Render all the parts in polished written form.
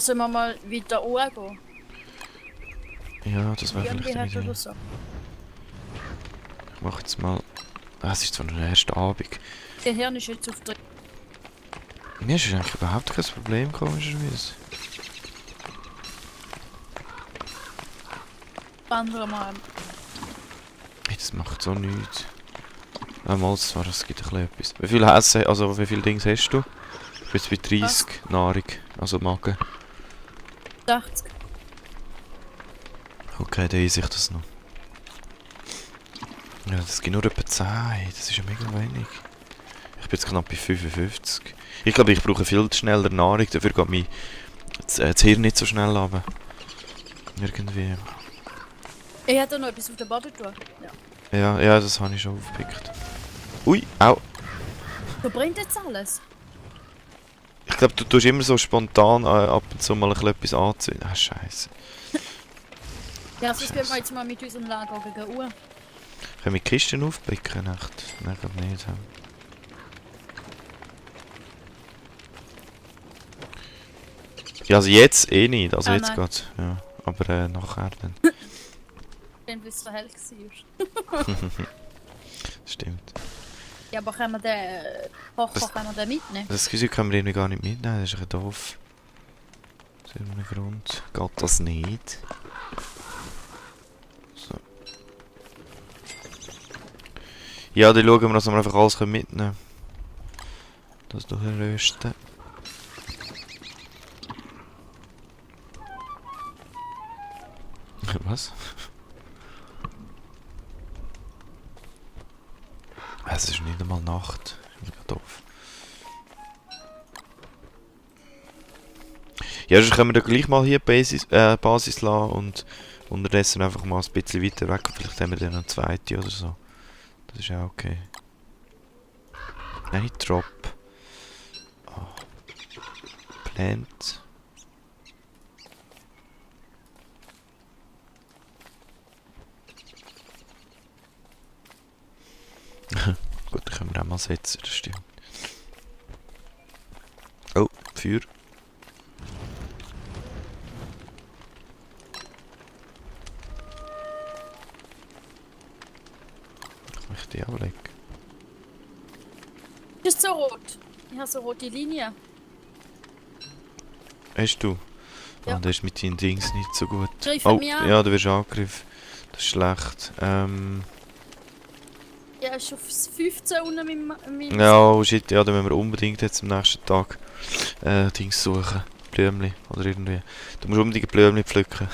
Ja, sollen wir mal weiter hochgehen? Ja, das wäre vielleicht eine Irgendwie Idee. oder so. Ich mache jetzt mal... Ah, es ist zwar noch der erste Abend. Der Hirn ist jetzt auf der... Mir ist eigentlich überhaupt kein Problem, komischerweise. Wandern mal. Hey, das macht so nichts. Mal zwar, es gibt ein bisschen etwas. Wie viel Essen, also wie viele Dings hast du? Ich bin jetzt bei 30 Nahrung, also Magen. 80. Okay, dann esse ich das noch. Ja, das gibt nur etwa 10, das ist ja mega wenig. Ich bin jetzt knapp bei 55. Ich glaube, ich brauche viel schneller Nahrung, dafür geht mein das Hirn nicht so schnell runter. Irgendwie. Ich hätte noch etwas auf den Boden tun. Ja. Ja, das habe ich schon aufgepickt. Ui, au. Wo bringt jetzt alles? Ich glaube, du tust immer so spontan ab und zu mal etwas anzünden. Ah, Scheiße. Ja, sonst gehen wir jetzt mal mit unserem Lager gegen Uhr. Können wir die Kisten aufpicken? Echt? Nein, ich glaube nicht. Ja, also jetzt eh nicht. Also jetzt nein. geht's. Ja. Aber nachher dann. Dann, bis es so hell war. Stimmt. Ja, aber können wir den Kocher können wir den mitnehmen? Das Gesicht können wir irgendwie gar nicht mitnehmen. Das ist ein bisschen doof. Aus irgendeinem Grund geht das nicht. So. Ja, dann schauen wir, dass wir einfach alles mitnehmen können. Das durch den Rösten. Was? Es ist nicht einmal Nacht. Ich bin doof. Ja, sonst können wir dann gleich mal hier Basis lassen und unterdessen einfach mal ein bisschen weiter weg. Vielleicht haben wir dann eine zweite oder so. Das ist auch okay. Nein, Drop. Oh. Plant. Gut, dann können wir auch mal setzen, das stimmt. Oh, Feuer. Kann ich die auch legen? Das ist so rot. Ich habe so rote Linien. Hast du? Ja. Ah, das ist mit deinen Dings nicht so gut. Greifen Oh, mich an. ja, du wirst angegriffen. Das ist schlecht. Ja, ist auf 15 unten mit Ja, oh shit, ja, dann müssen wir unbedingt jetzt am nächsten Tag Dings suchen. Blümchen oder irgendwie. Du musst unbedingt Blümchen pflücken.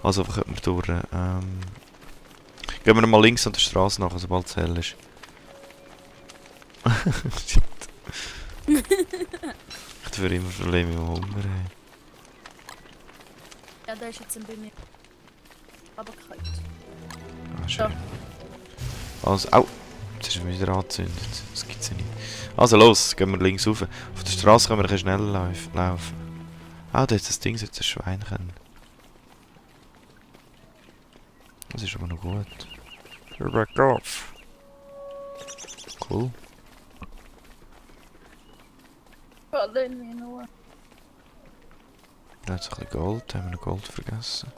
Also einfach wir durch. Gehen wir mal links an der Straße nach, sobald es hell ist. Shit. Ich habe immer Probleme mit dem Hunger. Hey. Ja, der ist jetzt bei mir. Aber kalt. Ah, schön. Also, au! Jetzt ist er wieder angezündet. Das gibt's ja nicht. Also los, gehen wir links rauf. Auf der Straße können wir ein bisschen schneller laufen. Ah, da hat das Ding jetzt ein Schwein können. Das ist aber noch gut. You're back off. Cool. Ja, dann mir nur. Da hat es ein bisschen Gold. Haben wir noch Gold vergessen.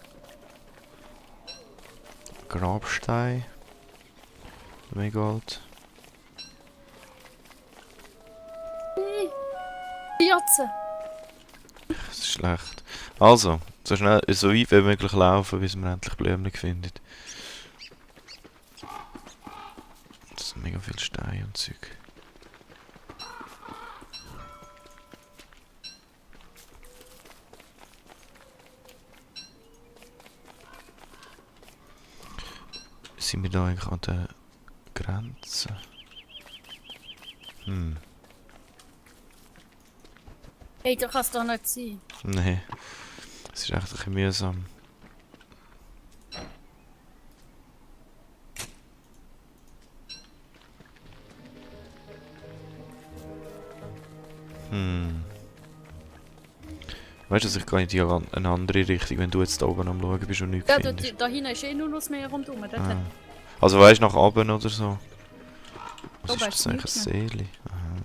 Grabstein. Mehr Gold. 14. Das ist schlecht. Also, so schnell, so weit wie möglich laufen, bis man endlich Blümchen findet. Das sind mega viele Steine und Zeug. Sind wir da eigentlich an der Grenze? Hey, da kann es doch nicht sein. Nee. Es ist echt ein bisschen mühsam. Weißt du, also ich gehe in die eine andere Richtung, wenn du jetzt da oben am Schauen bist und nichts Ja, findest. da hinten ist eh nur noch das Meer rundherum. Ah. Also weißt du, nach oben oder so? Was Da ist weisst das du eigentlich, ein nichts Seeli? Aha.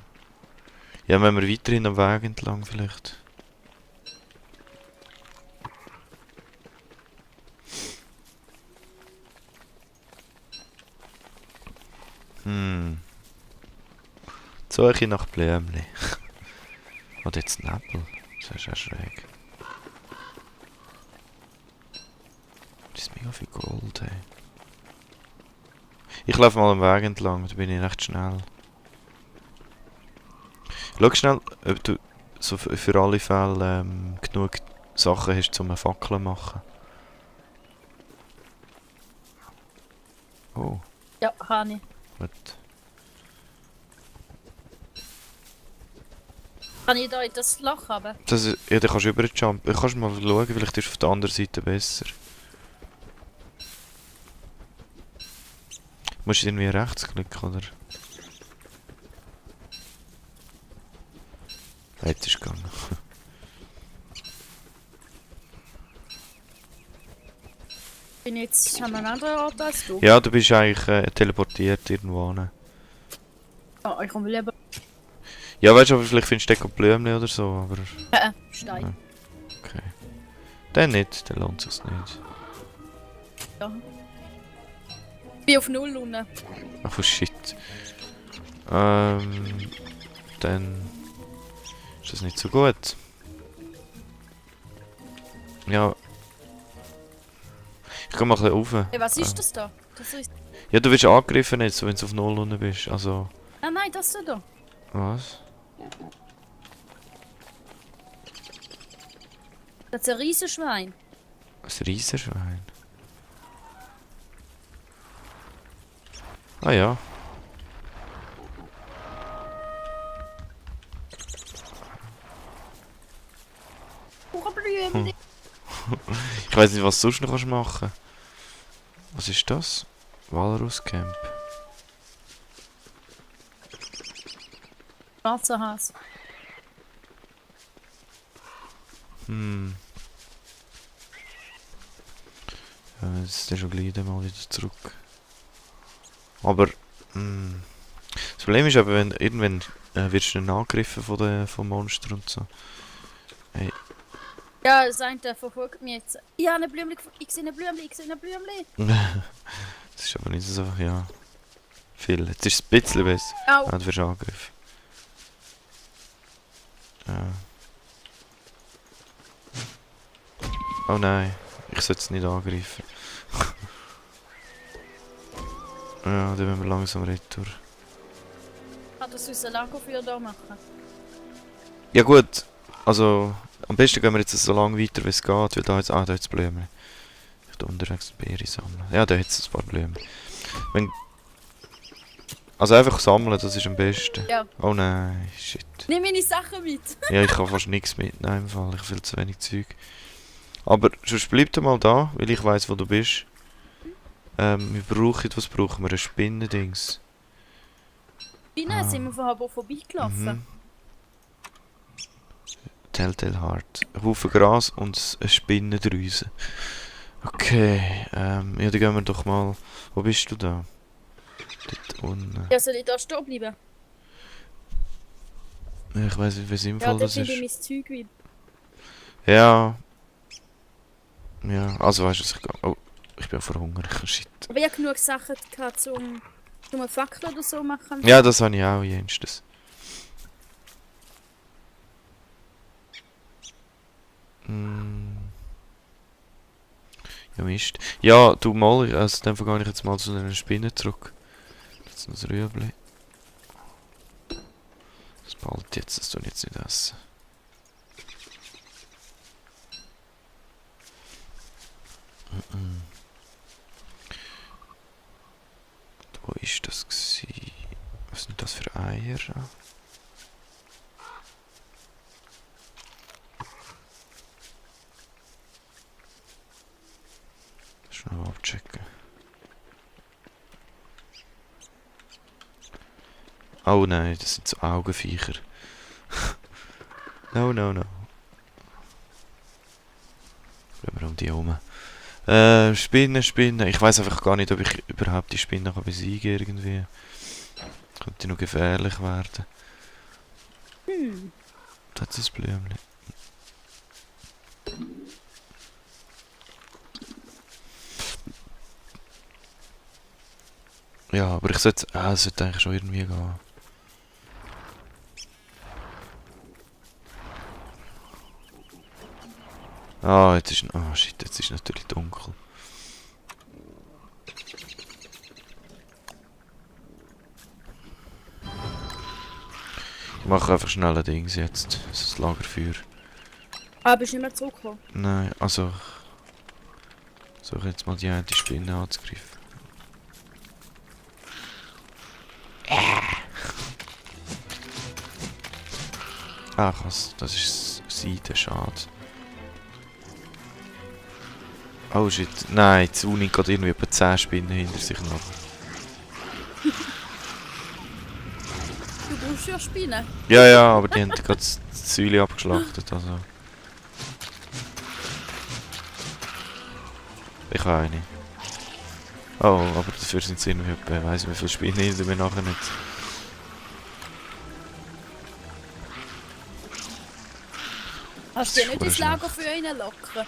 Ja, wenn wir weiterhin am Weg entlang vielleicht. Suche nach Blümchen. Oder jetzt Nebel. Das ist ja schräg. Das ist mega viel Gold, ey. Ich laufe mal am Weg entlang, da bin ich recht schnell. Schau schnell, ob du so für alle Fälle genug Sachen hast, um eine Fackel zu machen. Oh, Ja, habe ich. gut. Kann ich da in das Loch haben? Das ist, ja, da kannst du überjumpen. Kannst du mal schauen, vielleicht ist es auf der anderen Seite besser. Musst du irgendwie rechts klicken, oder? Jetzt ist es gegangen. Bin ich jetzt an einem anderen Ort als du? Ja, du bist eigentlich teleportiert irgendwo hin. Oh, ich komme lieber. Ja, weißt du, aber vielleicht findest du dort Blümchen oder so, aber... Stein. Okay. Dann nicht, dann lohnt es sich nicht. Ja. Ich bin auf 0 unten. Ach, oh shit. Dann... ist das nicht so gut. Ja... Ich komm mal ein bisschen rauf. Hey, was ist das da? Das ist... Ja, du wirst angegriffen jetzt, wenn du auf 0 unten bist, also... Ah nein, das da. Was? Das ist ein Riesenschwein. Ein Riesenschwein. Ah ja. Blümchen. Ich weiß nicht, was du sonst noch kannst machen. Was ist das? Walruscamp. Schwarzer Hase. Ja, jetzt ist schon gleich mal wieder zurück. Aber, das Problem ist aber, wenn irgendwann wirst du dann angegriffen von Monstern und so. Hey. Ja, das eine verfolgt mich jetzt. Ich habe eine Blümchen gefunden. Ich sehe eine Blümchen, ich sehe eine Blümchen. Das ist aber nicht so, ja. Viel. Jetzt ist es ein bisschen besser. Au. Ah, du wirst angegriffen. Ja. Oh nein, ich sollte es nicht angreifen. Ja, dann müssen wir langsam retour. Kann das unser Lagerfeuer da machen? Ja gut, also am besten gehen wir jetzt so lange weiter wie es geht, weil da jetzt, da jetzt Blumen. Ich da unterwegs Beere sammeln. Ja, da hat es ein paar Blumen. Wenn, also einfach sammeln, das ist am besten. Ja. Oh nein, shit. Nimm meine Sachen mit. Ja, ich kann fast nichts mitnehmen im Fall, ich habe viel zu wenig Zeug. Aber sonst bleib doch mal da, weil ich weiss, wo du bist. Was brauchen wir? Ein Spinnendings. Binnen sind wir vorher vorbeigelaufen. Mhm. Telltale Heart. Ein Haufen Gras und eine Spinnendrüse. Okay, ja, dann gehen wir doch mal... Wo bist du da? Dort unten. Ja, soll ich da stehen bleiben? Ja, ich weiss nicht, wie sinnvoll Ja, dann das finde ist. ich mein Zeug wieder. Ja. Ja, also weißt du, was ich gehe. Oh, ich bin verhungert. Shit. Aber ich habe genug Sachen gehabt, um eine Fackel oder so machen. Ja, das habe ich auch jenstes. Ja, Mist. Ja, du mal, also dann gehe ich jetzt mal zu einer Spinne zurück. Das ist noch ein Rüebli. Das bald jetzt, das tue ich jetzt nicht essen. Wo ist das gsi? Was sind das für Eier? Schnell abchecken. Oh nein, das sind so Augenviecher. No, no, no. Gehen wir um die herum. Spinnen. Ich weiß einfach gar nicht, ob ich überhaupt die Spinnen kann besiegen irgendwie. Könnte noch gefährlich werden. Da hat es ein Blümchen. Ja, aber ich sollte... es sollte eigentlich schon irgendwie gehen. Ah, jetzt ist... Ah, shit, jetzt ist natürlich dunkel. Ich mache einfach schnell ein Dings jetzt. Das Lagerfeuer. Ah, bist du nicht mehr zurückgekommen? Nein, also... Ich suche jetzt mal die eine Spinne anzugreifen. Ach was, das ist Seide, schade. Oh shit, nein, die Uni geht irgendwie etwa 10 Spinnen hinter sich noch. Du brauchst ja Spinnen. Ja, ja, aber die haben gerade das Säule abgeschlachtet, also... Ich habe eine. Oh, aber dafür sind es irgendwie etwa, ich weiss nicht wie viele Spinnen hinter mir nachher nicht. Hast du Das dir ist nicht ins schlecht. Lager für einen lockern?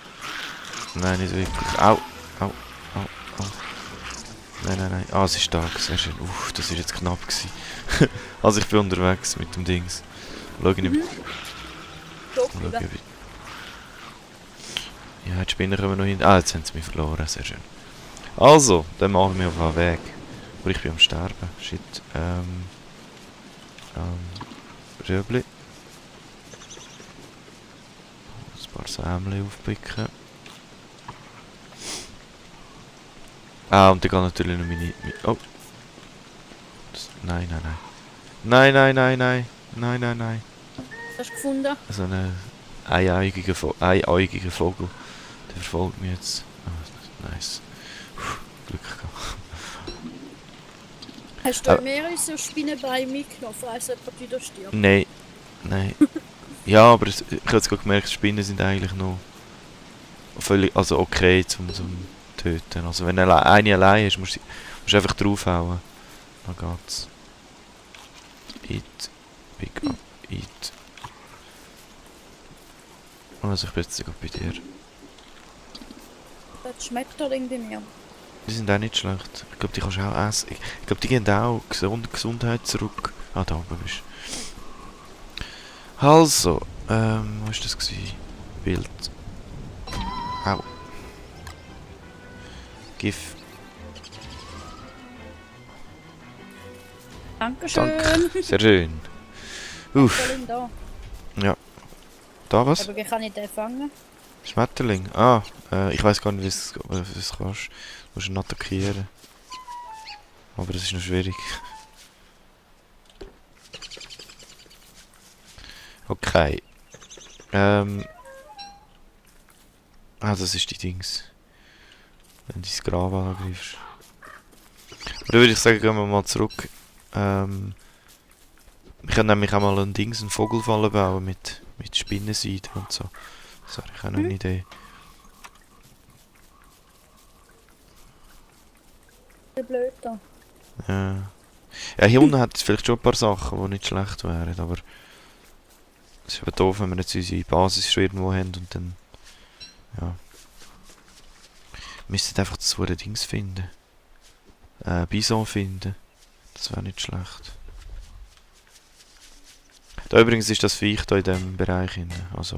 Nein, nicht wirklich. Au, au, au, au. Nein, nein, nein. Ah, es ist stark, sehr schön. Das war jetzt knapp gewesen. Also ich bin unterwegs mit dem Dings. Schau ich nicht. Doch, Schau oder? ich. Ja, die Spinnen kommen noch hin. Ah, jetzt haben sie mich verloren, sehr schön. Also, dann machen wir auf den Weg. Aber ich bin am Sterben. Shit. Röbli. Ein paar Sämli aufpicken. Ah, und dann geht natürlich noch meine... Oh. Nein, nein, nein. Nein, nein, nein, nein. Nein, nein, nein. Hast du gefunden? So ein einäugiger Vogel. Der verfolgt mich jetzt. Ah, nice. Glück gehabt. Hast du mehr so Spinnenbein mitgenommen, falls jemand wieder stirbt? Nein. Nein. Ja, aber ich habe jetzt gerade gemerkt, Spinnen sind eigentlich noch völlig, also okay zum töten. Also wenn eine allein ist, musst du einfach draufhauen. Dann geht's. Eat. Pick up. Eat. Also ich bin jetzt gerade bei dir. Das Schmetterling bei mir. Die sind auch nicht schlecht. Ich glaube, die kannst du auch essen. Ich glaube, die gehen auch Gesundheit zurück. Ah, da oben bist du. Also, wo war das gewesen? Bild. Au. GIF. Dankeschön. Danke. Sehr schön. Uff. Schmetterling da. Da was? Aber wie kann ich den fangen? Schmetterling. Ah, ich weiß gar nicht, wie es kannst. Du musst ihn attackieren. Aber das ist noch schwierig. Okay. Ah, das ist die Dings. Wenn du das Grab angreifst. Oder würde ich sagen, gehen wir mal zurück. Ich kann nämlich auch mal einen Dings, einen Vogelfallen bauen mit Spinnenseide und so. Das habe ich auch noch eine Idee. Wie blöd da. Ja. Ja, hier unten hat es vielleicht schon ein paar Sachen, die nicht schlecht wären, aber es ist eben doof, wenn wir jetzt unsere Basis schon irgendwo haben und dann... Ja. Wir müssten einfach das verdammte Dings finden. Bison finden. Das wäre nicht schlecht. Da übrigens ist das Viech da in diesem Bereich hin. Also...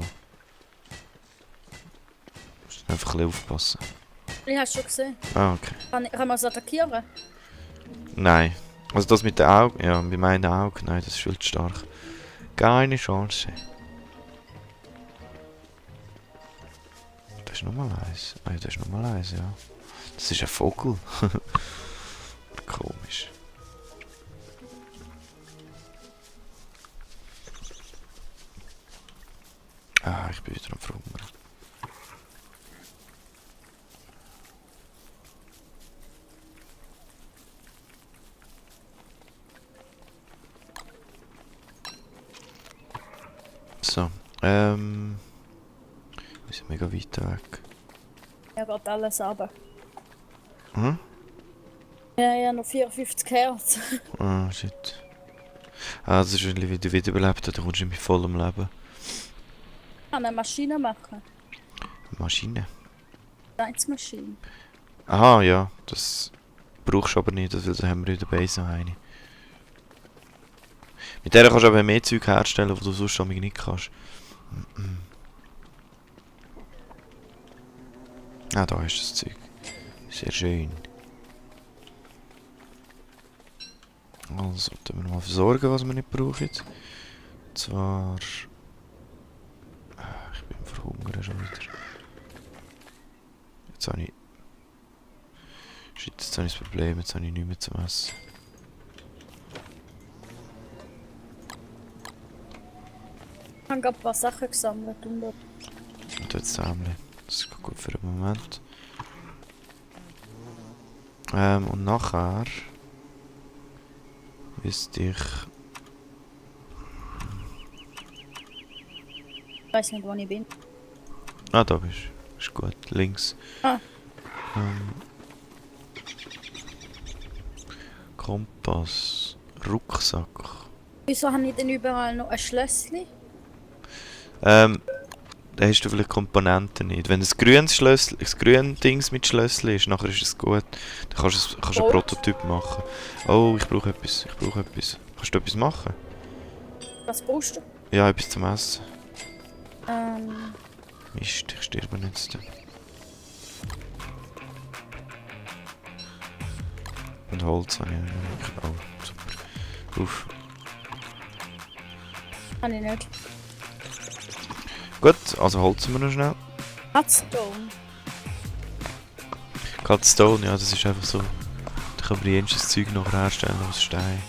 Musst einfach ein bisschen aufpassen. Ich habe es schon gesehen. Ah, okay. Kann man es attackieren? Nein. Also das mit den Augen, ja, bei meinen Augen, nein, das ist viel zu stark. Keine Chance. Das ist nochmal eins. Ah, ja, das ist nochmal eins, ja. Das ist ein Vogel. Komisch. Ah, ich bin wieder am Verhungern. So, wir sind mega weit weg. Ja, geht alles runter. Hm? Ja, noch 54 Hertz. Ah, shit. Ah, das ist, wenn du wieder wiederbelebt hast, dann kommst du mit vollem Leben. Kann eine Maschine machen. Maschine. Science Maschine. Aha, ja, das brauchst du aber nicht, weil da haben wir in der Base noch eine. Mit der kannst du aber mehr Zeug herstellen, die du sonst nicht kannst. Ah, da ist das Zeug. Sehr schön. Also, tun wir mal versorgen, was wir nicht brauchen. Und zwar... Ich bin verhungert schon wieder. Jetzt habe ich... Shit, jetzt habe ich das Problem, jetzt habe ich nichts mehr zum Essen. Ich habe gerade ein paar Sachen gesammelt und dort. Und jetzt sammeln. Das ist gut für den Moment. Und nachher... Wüsste ich... Ich weiß nicht, wo ich bin. Ah, da bist du. Ist gut. Links. Ah. Kompass. Rucksack. Wieso habe ich denn überall noch ein Schlössli? Da hast du vielleicht Komponenten nicht. Wenn es grünes Schlössli, das grüne Dings mit Schlössli ist, nachher ist es gut. Dann kannst du einen Prototyp machen. Oh, ich brauche etwas. Kannst du etwas machen? Was brauchst du? Ja, etwas zum Essen. Mist, ich sterbe jetzt. Und Holz habe ich nicht. Oh, super. Uff. Kann ich nicht. Gut, also holzen wir noch schnell. Hardstone. Stone, ja, das ist einfach so. Da kann man jensches Zeug noch herstellen aus Stein.